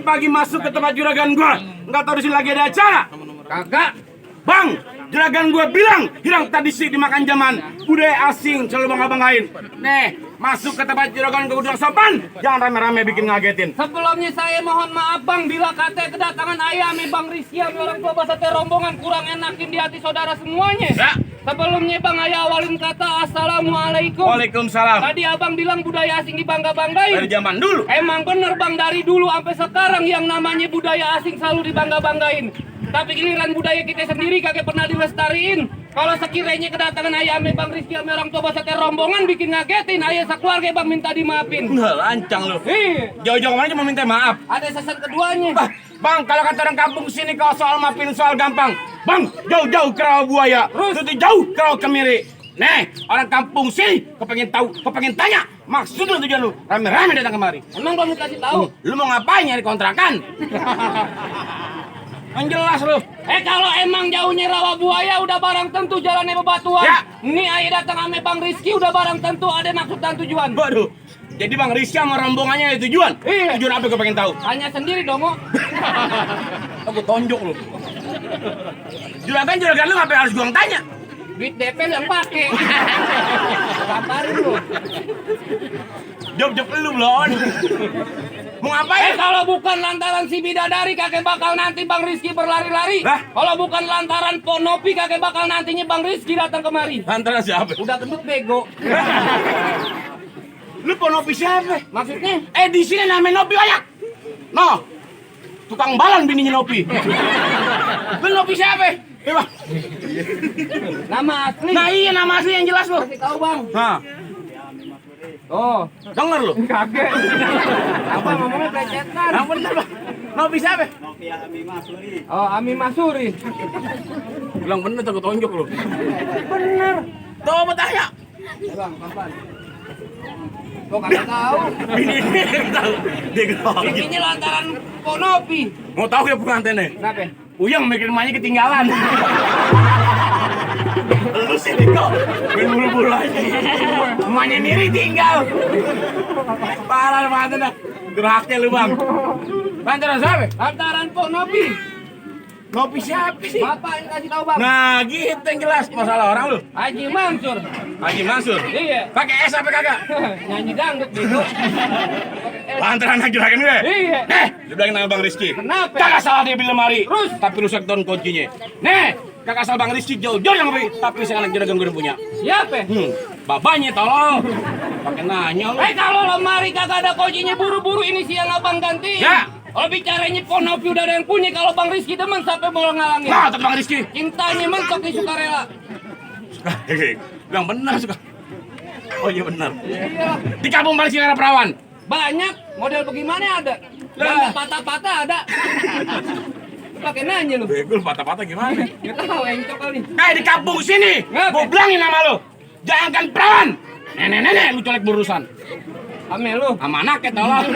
pagi masuk ke tempat juragan gua. Nggak tahu di sini lagi ada acara. Kagak. Bang, juragan gua bilang hilang tradisi dimakan zaman. Budaya asing selalu bangga-banggain. Nih, masuk ke tempat juragan gua udah sopan. Jangan rame-rame bikin ngagetin. Sebelumnya saya mohon maaf bang, bila kata kedatangan ayami Bang Rizky yang orang tua bahasa rombongan kurang enakin di hati saudara semuanya. Ya. Sebelumnya bang, ayah awalin kata assalamualaikum. Waalaikumsalam. Tadi abang bilang budaya asing dibangga-banggain. Dari zaman dulu. Emang bener bang, dari dulu sampai sekarang yang namanya budaya asing selalu dibangga-banggain. Tapi giliran budaya kita sendiri kagak pernah dilestariin. Kalau sekiranya kedatangan ayah ame Bang Rizky ame orang tua bahasa rombongan bikin ngagetin, ayah sekeluarga bang minta dimaafin. Lancang lu. Iya. Jauh-jauh kemana cuma minta maaf. Ada sasaran keduanya. Bang, kalau kata orang kampung sini kalau soal maafin soal gampang. Bang, jauh-jauh ke rawa buaya. Terus jauh ke rawa kemiri. Nih, orang kampung sini kepengen tahu, kepengen tanya. Maksud lu tujuan lu, rame-rame datang kemari. Emang belum dikasih tahu? Lu mau ngapain nyari kontrakan? Yang jelas lu. Kalau emang jauhnya rawa buaya udah barang tentu jalannya bebatuan. Ya. Ini ayah datang ame Bang Rizky udah barang tentu ada maksud dan tujuan. Waduh. Jadi Bang Rizky sama rombongannya ada tujuan? Iya. Tujuan apa gue pengen tahu? Tanya sendiri dong, Mo. Aku tonjok lu. Juragan lu ngapain harus gua yang tanya? Duit DP yang pakai. Kabarin lu. Job lu belum. Mau ngapain? Kalau bukan lantaran si bidadari kakek bakal nanti Bang Rizky berlari-lari. Hah? Kalau bukan lantaran Ponopi kakek bakal nantinya Bang Rizky datang kemari. Antara siapa? Udah gendut bego. Lu Ponopi siapa? Maksudnya? Di sini namanya Nopi banyak. No. Tukang balon bininya Nopi. Lu Nopi siapa? Bang. Nama asli. Nah iya nama asli yang jelas lu. Kasih tahu Bang. Nah, Oh, denger lu. kaget. Apa ngomongnya pelecetan? Yang bener Bang. Nopi siapa? Oh, Ami Masuri. Bilang bener takut tonjok lu. Bener. Coba tanya. Bang, kapan? Kok kagak tahu? Ini tahu. Dia grogi. Bikinnya lantaran Ponopi. Mau tahu ya pengantinnya? Kenapa? Uyang mikir emaknya ketinggalan. Lu sih kok main buru-buru aja. Emaknya Miri tinggal. Parah banget dah. Geraknya lu bang. Lantaran siapa? Lantaran Ponopi. Nopi siapa sih? Bapak yang kasih tahu Bang. Nah gitu yang jelas masalah orang lu. Haji Mansur. Haji Mansur. Iya. Pakai S apa kagak? Nyanyi dangdut gitu. Lantaran anak juragan gue. Iya. Dia bilang nama Bang Rizky. Kenapa? Kagak salah dia beli lemari. Terus? Tapi rusak tahun kuncinya. Kakak salah Bang Rizky jauh-jauh yang beli. Tapi saya anak juragan gue udah punya. Siapa? Babanya tolong. Pakai nanya lu. Kalau lemari kagak ada kuncinya buru-buru ini siang abang ganti. Ya. Kalau bicaranya Ponopi udah ada yang punya, kalau Bang Rizky demen sampai mau ngalangin. Nah, tetap Bang Rizky. Cintanya mentok di sukarela. Bilang benar suka. Oh iya benar. Iya. Di kampung Bang Rizky ada perawan. Banyak, model bagaimana ada. Lah. Yang patah-patah ada. Pakai nanya lu. Begul patah-patah gimana? Nggak tahu encok kali. Di kampung sini. Ngapa? Gua bilangin sama lu. Jangankan perawan. Nenek-nenek lu colek berurusan. Ame lu. Sama anaknya tolong.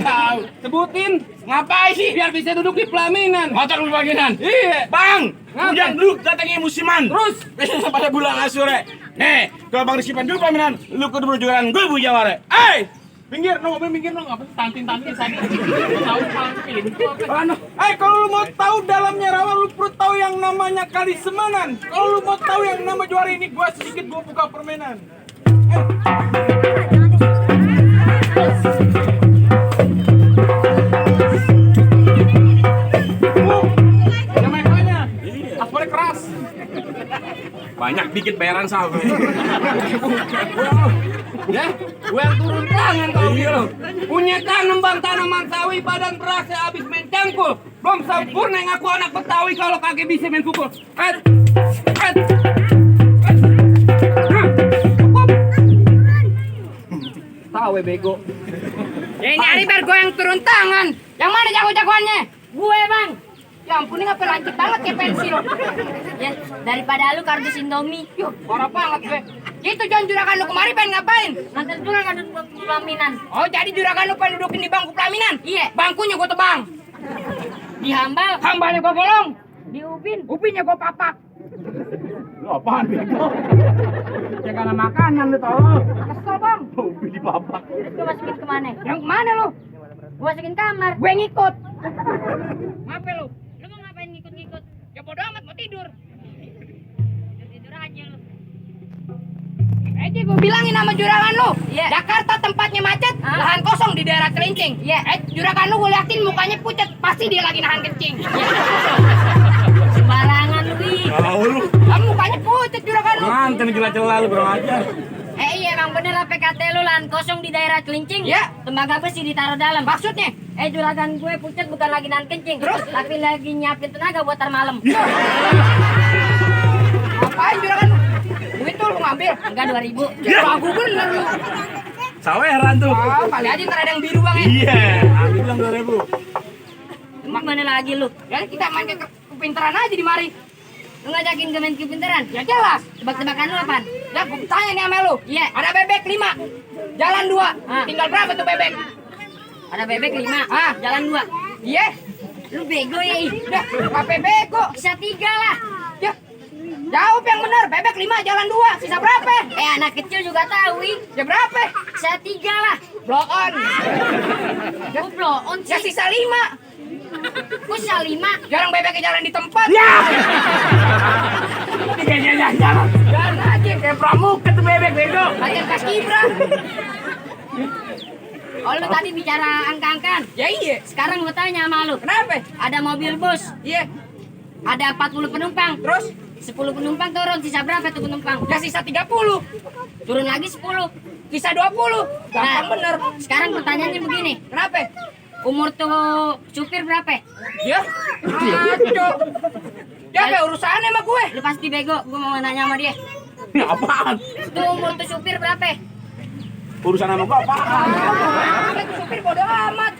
Tahu. Sebutin. Ngapain sih? Biar bisa duduk di pelaminan. Motor lu bagian. Iya. Bang, Ngapa? hujan dulu datangnya musiman. Terus? Biasanya pada bulan Asure. Nih, kalau Bang Rizky dulu pelaminan, lu kudu berjualan gue bu jaware. Minggir dong, minggir dong, apa tantin-tantin sana. Tahu paling Kalau lu mau tahu dalamnya rawa, lu perlu tahu yang namanya kali semanan. Kalau lu mau tahu yang nama juara ini, gua sedikit gua buka permainan. Yang mainnya, aspalnya keras. banyak dikit bayaran sampai. Ya, gue yang turun tangan kalau gitu. Punya tanam bang tanaman sawi badan beras habis main cangkul. Belum sempurna yang aku anak Betawi kalau kagak bisa main pukul. Tahu bego. Ya ini hari gue yang turun tangan. Yang mana jago-jagoannya? Gue bang. Ya ampun, ini ngapa lancip banget kayak pensil. Ya, daripada lu kardus Indomie. Yuk, parah banget gue. Itu John, juragan lu kemari pengen ngapain? Nanti juragan duduk bangku pelaminan. Oh, jadi juragan lu pengen dudukin di bangku pelaminan? Iya. Bangkunya gue tebang. Dihambal. Hambalnya gue bolong. Diupin. Upinnya gue papak. Lu apaan bego? Ya karena makanan lu tau. Kesel bang. Ubi di papak. Lu masukin kemana? Yang kemana lu? Gua masukin kamar. Gue ngikut. Ngapain lu? Lu mau ngapain ngikut-ngikut? Ya bodo amat mau tidur. Tidur aja lu. Gue bilangin sama juragan lu, Jakarta tempatnya macet, lahan kosong di daerah Celincing. Juragan lu gue liatin mukanya pucat, pasti dia lagi nahan kencing. Sembarangan lu, Tahu lu. Kamu mukanya pucat juragan lu. Mantan gila celah lu kurang ajar. Iya emang bener lah PKT lu lahan kosong di daerah Celincing. Tembaga besi ditaruh dalam. Maksudnya? Juragan gue pucat bukan lagi nahan kencing, tapi lagi nyiapin tenaga buat tar malam. Ngapain juragan lu? Duit tuh lu ngambil? Enggak 2.000. Ragu bener lu. Saweran tuh. Kali aja ntar ada yang biru bang ya. Iya, ambil bilang 2.000. Mana lagi lu? Ya kita main ke kepintaran aja di mari. Lu ngajakin ke main kepintaran? Ya jelas. Tebak-tebakan lu apaan? Ya gue tanya nih sama lu. Iya. Ada bebek 5, jalan 2. Tinggal berapa tuh bebek? Ada bebek 5, jalan 2. Iya. Lu bego ya ih. Udah, apa bego? Bisa 3 lah. Ya. Jawab yang benar, bebek 5 jalan 2, sisa berapa? Anak kecil juga tahu, ya berapa? Sisa 3 lah. Blow on. Kok blow on sih? Ya sisa 5. Kok sisa 5? Jarang bebeknya jalan di tempat. Ya. Jalan aja kayak pramuka tuh bebek bego. Latihan paskibra. Oh lu tadi bicara angka-angkaan? Ya iya. Sekarang gue tanya sama lu. Kenapa? Ada mobil bus. Iya. Ada 40 penumpang. Terus? 10 penumpang turun, sisa berapa tuh penumpang? Ya sisa 30. Turun lagi 10. Sisa 20. Gampang bener. Sekarang pertanyaannya begini. Kenapa? Umur tuh supir berapa? Ya. Aduh. Dia apa urusannya sama gue? Lu pasti bego, gue mau nanya sama dia. Ini apaan? Tuh umur tuh supir berapa? Urusan sama gua apaan? Supir bodo amat.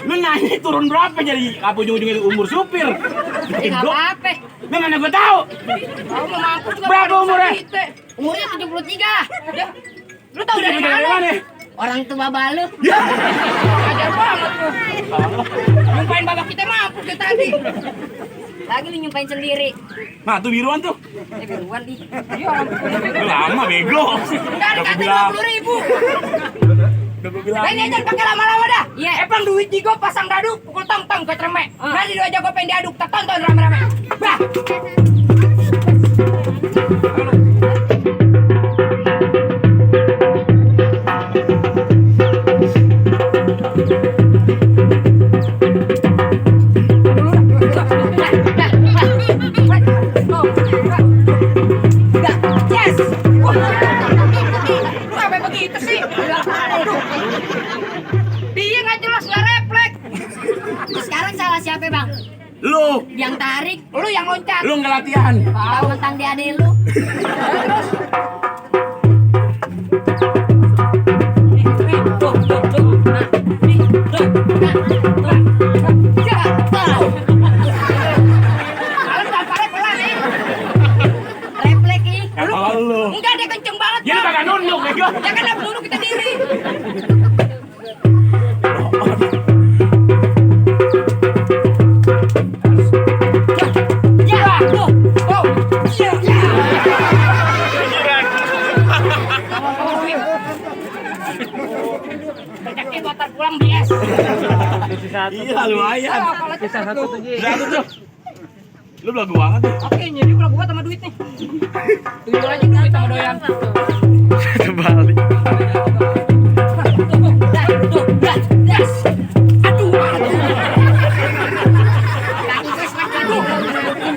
Lu nanya turun berapa jadi apa ujung-ujungnya umur supir? Enggak apa-apa. Lu mana gua tahu? Kamu mau mampus juga. Berapa umurnya? Umurnya 73. Ya. Lu tahu dari Dari mana? mana? Orang tua balu. Ya. Ajar banget lu. Nyumpain babak kita mampus dari tadi. Lagi lu nyumpain sendiri. Nah, tuh biruan tuh. Biruan di. Iya orang Lu lama bego. Udah dikata 20.000. Udah gua bilang. Nah, ini aja pakai lama-lama dah. Iya. Epang duit jigo pasang dadu pukul tong-tong ke cermek. Nanti dua jago pengen diaduk, tak tonton rame-rame. Bah. Yes. Kenapa begitu sih? Dia nggak jelas nggak refleks. Sekarang salah siapa bang? Lu, Yang tarik, lu yang loncat. lu nggak latihan. Tahu tentang di adek lu. Terus. Refleks nih. Ya kalau lu. Enggak dia kenceng banget. Jadi kagak nunduk bego. Ya kan duduk kita diri. Ya, tuh. Oh. Ya. Rezekinya buat tar pulang bias. Iya lumayan. Bisa satu tuh. Satu tuh. Lu belagu banget nih. Oke, jadi kalau gua sama duit nih. Tuyul aja duit sama doyan. Kembali. Aduh.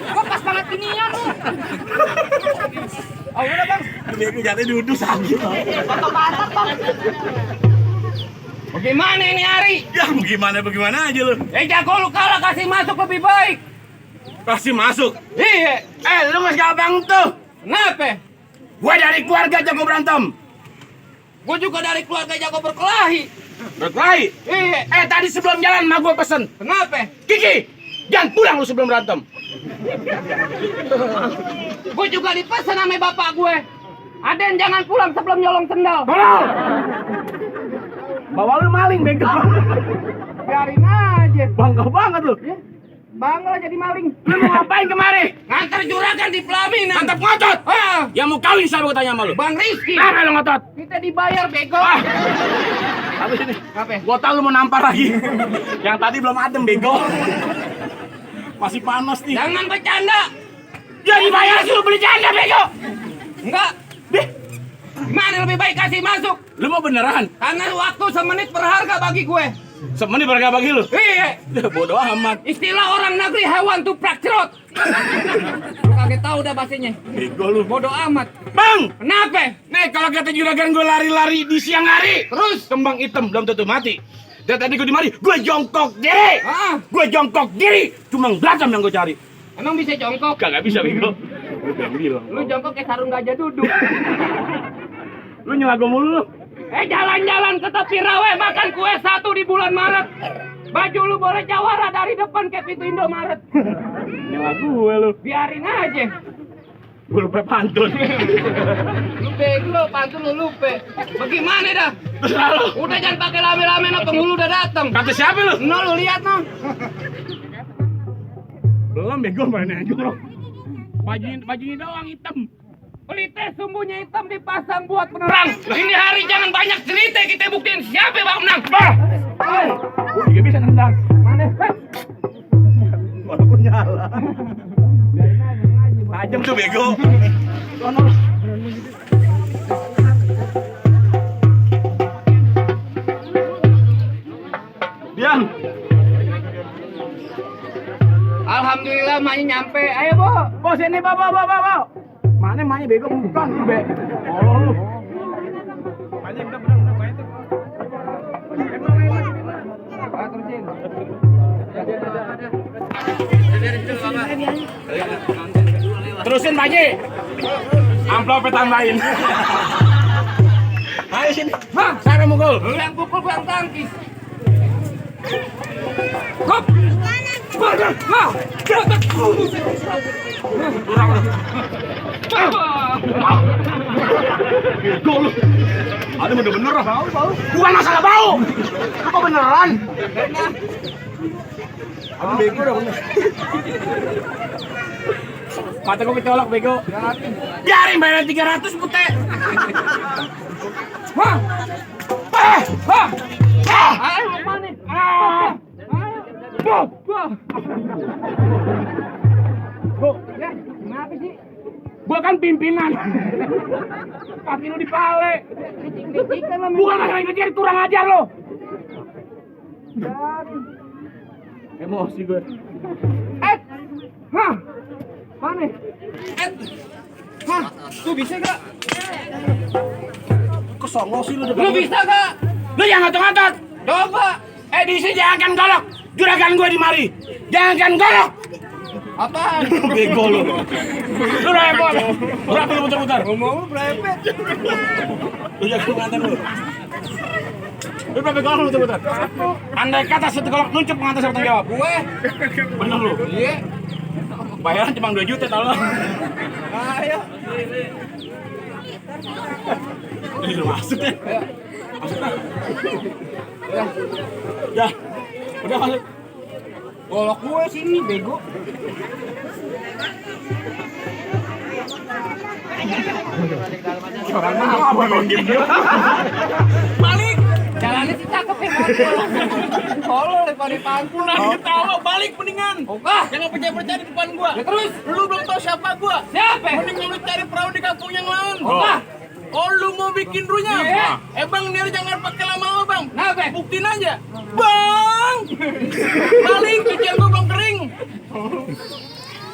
Gua pas banget ginian lu. Oh, udah bang. Bego jatuh duduk sakit. Batak bang. Bagaimana ini Ari? Ya bagaimana aja lu. Jago lu kalah kasih masuk lebih baik. Pasti masuk. Iya. Lu nggak gampang tuh. Kenapa? Gua dari keluarga jago berantem. Gue juga dari keluarga jago berkelahi. Berkelahi. Iya. Tadi sebelum jalan mah gua pesen. Kenapa? Kiki, jangan pulang lu sebelum berantem. Gue juga dipesan sama bapak gue. Aden jangan pulang sebelum nyolong sendal. Tolong. Bawa lu maling bego. Biarin aja. Bangga banget lu. Bangga jadi maling. Lu mau ngapain kemari? Ngantar juragan di pelaminan. Mantap ngotot. Ah, Yang mau kawin siapa gua tanya sama lu? Bang Rizky. Mana lu ngotot? Kita dibayar bego. Ah. Habis ini. Apa? Gua tahu lu mau nampar lagi. Yang tadi belum adem bego. Masih panas nih. Jangan bercanda. Ya dibayar suruh beli canda bego. Enggak. Deh, Mana lebih baik kasih masuk? lu mau beneran? Karena waktu semenit berharga bagi gue. Semenit berapa bagi lu? Iya. Bodoh amat. Istilah orang negeri hewan tuplak cerot. Lu kaget tahu dah bahasanya. Bego lu. Bodoh amat. Bang, Kenapa? nih kalau kata juragan gue lari-lari di siang hari, terus kembang hitam belum tentu mati. Dan tadi gue di mari, gue jongkok diri. Ah, Gue jongkok diri, cuma belasan yang gue cari. emang bisa jongkok? Kagak bisa bego. Lu udah bilang. Lu jongkok kayak sarung gajah duduk. Lu nyelago mulu lu. Jalan-jalan ke tepi rawa makan kue 1 di bulan Maret. Baju lu boleh jawara dari depan kayak pintu Indomaret. Nyelago gue lu. Biarin aja. Gue lupa pantun. Lu bego, pantun lu lupa. Bagaimana dah? Terserah lu. Udah jangan pakai rame-rame, no penghulu udah datang. Kata siapa lu? No, lu lihat no. Belum bego mana aja lu. Bajunya doang hitam. Pelite sumbunya hitam dipasang buat penerang. Ini hari jangan banyak cerita, kita buktiin siapa yang bakal menang. Bah! Gue juga bisa nendang. Mana? Walaupun nyala. Tajam tuh bego. Diam. Alhamdulillah maknya nyampe. Ayo, Bo. Bos ini bawa. Mana emaknya bego bukan lu be. Oh lu. Banyak bener banyak tuh. Ah, terusin. Terusin Pak Haji. Amplopnya tambahin. Ayo sini. Hah? Saya mukul. Lu yang pukul, gua yang tangkis. Kop. Wah. Bego lu. Ada bener-bener bau. Bukan masalah bau. Lu kok beneran? Ada bego udah bener. Mata gua kecolok bego. Biarin bayar 300 putih. Hah? Hah? Ayo, mau mana? Bo. Bo. Ya, kenapa sih? Gua kan pimpinan. Kaki lu dipale. Licik-licikan lah. Bukan masalah kecil, kurang ajar lo. Emosi gue. Hah? Mana? Hah? Lu bisa gak? Kesongo sih lu. Lu bisa gak? Lu yang ngotot-ngotot. Coba. Edisi jangan golok. Juragan gue di mari. Jangan golok. Apaan? Bego lu. Lu repot. Berapa lu muter-muter? Ngomong lu berepet. Lu jaga pengantin lu. Lu berapa golok lu muter-muter? Andai kata satu golok nuncuk pengantin siapa tanggung jawab? Gue. Bener lu. Iya. Bayaran cuma 2 juta tau lo. Ayo. Ini lu masuk ya. Masuk lah. Ya. Udah masuk. Golok gue sini bego. Orang mau apa dong gitu. Balik. Jalannya sih cakep ya. Tolol daripada pantun. Nah, ketawa balik mendingan. Oke. Jangan percaya di depan gua. Ya terus. Lu belum tahu siapa gua. Siapa? Mending lu cari perahu di kampung yang lain. Oke. Oh, lu mau bikin runya? Iya. Bang, dia jangan pakai lama-lama, Bang. Kenapa? Buktiin aja. Bang! Balik, cucian gua belum kering.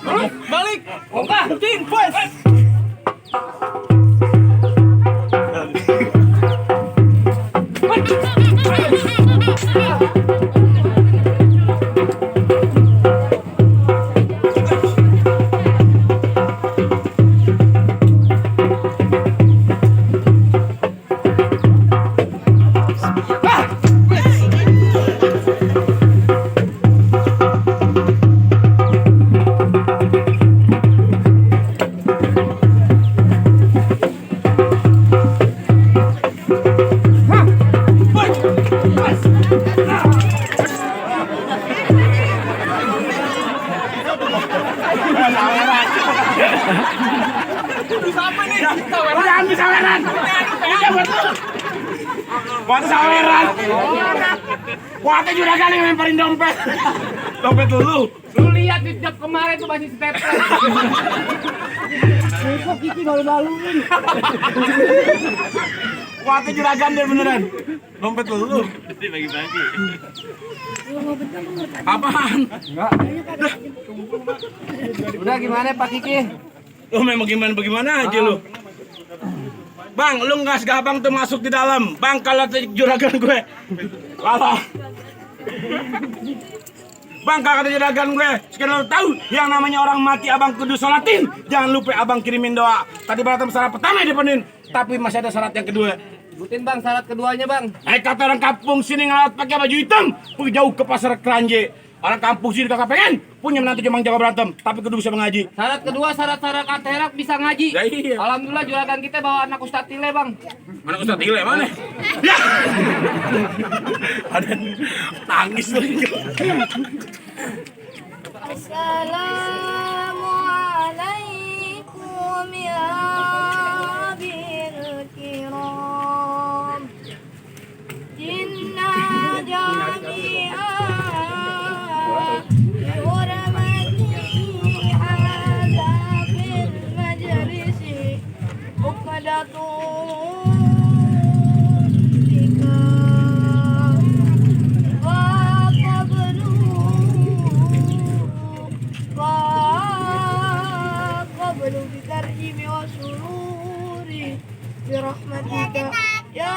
Terus, balik. Oke. Buktiin, bos. Udah ambil saweran. Udah buat lu. Waktu saweran. Waktu juragan yang lemparin dompet. Dompet dulu. Lu lihat di job kemarin tuh masih stepler. Kok Kiki balu-baluin. Waktu juragan dia beneran. Dompet dulu. Bagi-bagi. Apaan? Udah gimana Pak Kiki? Lu memang bagaimana aja lu. Bang, lu ngas gabang tuh masuk di dalam. Bang, kalau juragan gue. Kalah. Bang, kakak juragan gue. Sekarang lu tahu yang namanya orang mati abang kudu sholatin. Jangan lupa abang kirimin doa. Tadi berantem syarat pertama dipenuhin. Tapi masih ada syarat yang kedua. Sebutin bang syarat keduanya bang. Kata orang kampung sini ngelawat pakai baju hitam. Pergi jauh ke pasar Keranji. Orang kampung sini kakak pengen punya menantu cuma jago berantem, tapi kudu bisa mengaji. Syarat kedua syarat-syarat akhirat bisa ngaji. Ya, iya. Alhamdulillah juragan kita bawa anak Ustadz Tile bang. Mana Ustadz Ile mana? Ya. Ada nangis lagi. Assalamualaikum ya bil kiram. Inna jami'a bihurmati hadza fil majlisi uqdatun bika wa qablu bikarhimi wa sururi birahmatika ya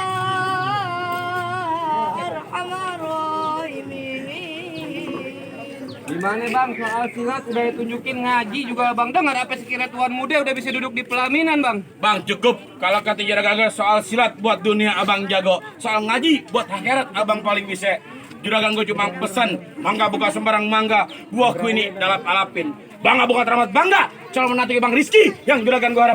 arhamar rahimin. Gimana bang soal silat udah ditunjukin ngaji juga bang. Dengar apa sekira tuan muda udah bisa duduk di pelaminan bang. Bang cukup. Kalau kata juragan soal silat buat dunia abang jago. Soal ngaji buat akhirat abang paling bisa. Juragan gue cuma pesan, mangga buka sembarang mangga, buahku ini dalap alapin. Bangga bukan teramat bangga, calon menantu Bang Rizky yang juragan gue harap.